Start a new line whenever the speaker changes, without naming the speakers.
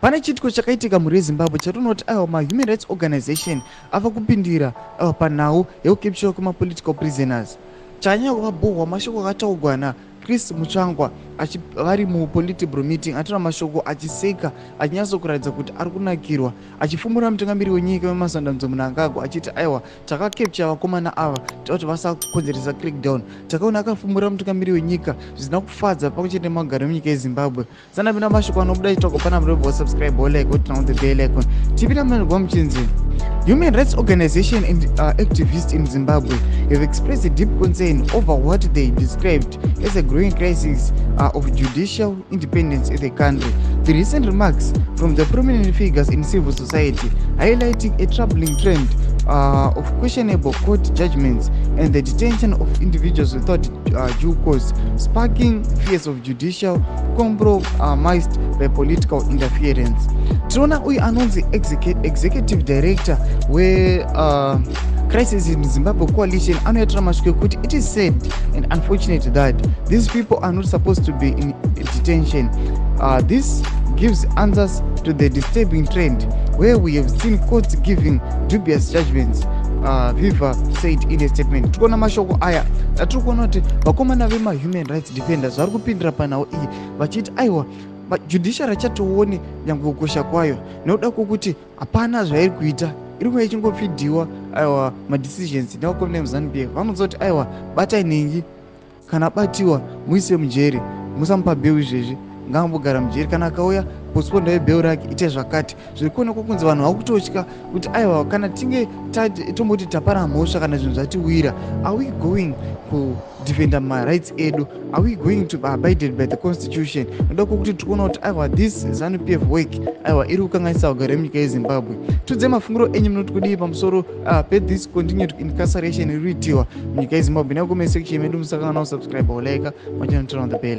Pane chiitiko chakaitika mhuri yeZimbabwe chatinoti aiwa, mahuman rights organization ava kupindira aiwa panhau yekucapturwa kwemapolitical prisoners. Chanyanya kuvabhohwa mashoko akataurwa naChris Mutsvangwa vari mupolitburo meeting, atora mashoko achiseka, achinyatsokuratidza kuti ari kunakirwa, achifumura mutungamiri wenyika wemasandamdzo Mnangagwa, achiti aiwa, takacapture vakomana ava kuti vasakonzeresa crackdown. Takaona akafumura mutungamiri wenyika zvisina kufadza pamwe chete nemagaro emunyika yeZimbabwe. Sanapinda mashoko anobuda chitoko pana murobva subscribe, like, turn on the bell icon. Tipinda munogwa muchinzi human rights organization and activists in Zimbabwe have expressed a deep concern over what they described as a growing crisis of judicial independence in the country. The recent remarks from the prominent figures in civil society highlighting a troubling trend of questionable court judgments and the detention of individuals without due cause, sparking fears of judicial compromised by political interference. Tinoona uyu anonzi executive director we Crisis in Zimbabwe Coalition anoitira mashoko ekuti it is sad and unfortunate that these people are not supposed to be in detention. This gives answers to the disturbing trend where we have seen courts giving dubious judgments, Viva said in a statement. Tikuona mashoko aya atiri kuona kuti vakomana vemahuman rights defenders vari kupindira panhau iyi vachiti aiwa, judiciary hachatooni nyange kukosha kwayo nekuda kwokuti hapana zvairi kuita, iri kuva ichingofeediwa aiwa madecisions nevakomana vemuZANU PF. Vanonzwa kuti aiwa, batai nhingi, kana batiwa muise mujeri, musamupa bail izvezvi, ngaambogara mujeri, kana akauya postponai bail rake, ite zvakati. Zviri kuonekwa kunzi vanhu vakutotya kuti aiwa, kana tinge tomboti tapara mhosva kana zvinhu zvatiwira, are we going kudefenda marights edu? Are we going to abided by the constitution? Noda kwokuti tiri kuona kuti aiwa, this ZANU PF work aiwa iri kukanganisa vagari vemunyika yeZimbabwe. Tudze mafungiro enyu, munoti kudii pamusoro pethis continued incarceration iri kuitiwa munyika yeZimbabwe? Nekucomment section medu, musakangana kusubscribe, like, machano turn on the bell.